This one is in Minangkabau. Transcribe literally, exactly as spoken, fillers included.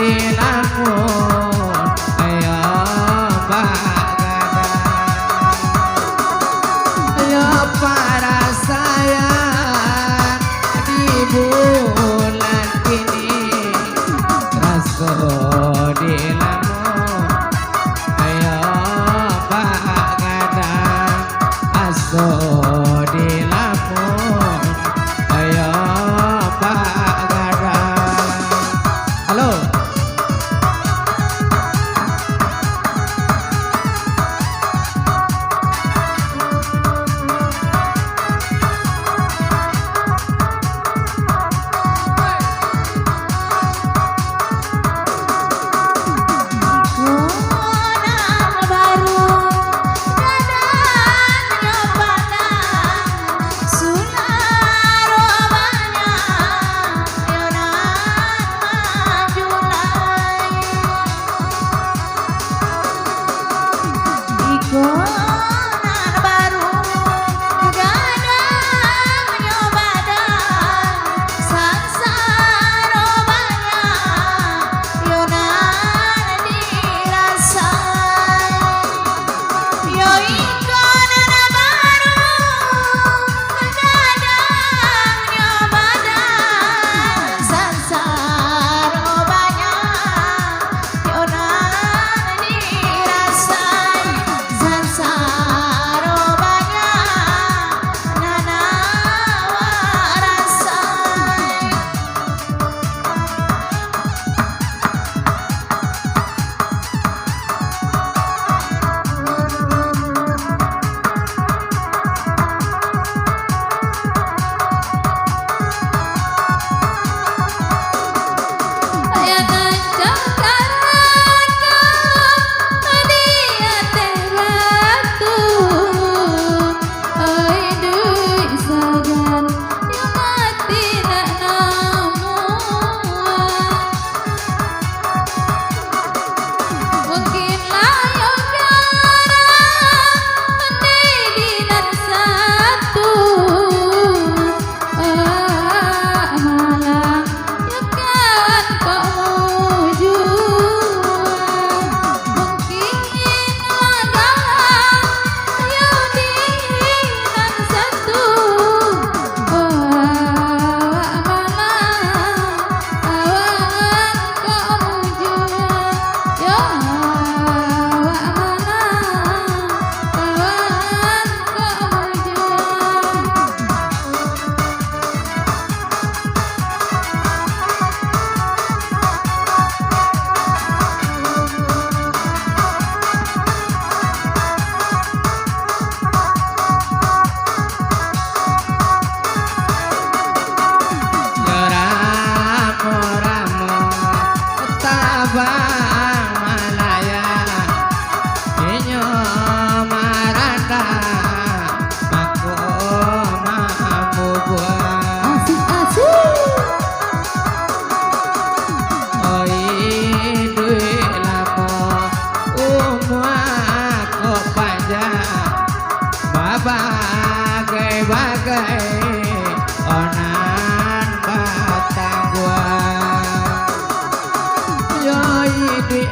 Lamun yo bagadang, yo parasaian di bulan kini, raso di lamun yo bagadang, aso di lamun yo bagadang. Halo. Yo nan manjulai. Iko nan baru, gadang nyo badan, sansaro banyak yo nan dirasai. Yo iko nan baru, gadang nyo badan, sansaro banyak yo nan dirasai, sansaro banyak nan awak rasai. Mungkin lah yo jarang mandi di nan satu, ah, malah yo kan kok mujua. Mungkin lah jarang yo di nan satu, ah, malah Awak kok mujua, yo awak malah, awak kok mujua. Yo ramo-ramo tabang malayang, inyo marandang mako mambubuang. Asik, asik. Oi, iduik lamo, umua kok panjang, babagai-bagai nan batangguang. Yo iduik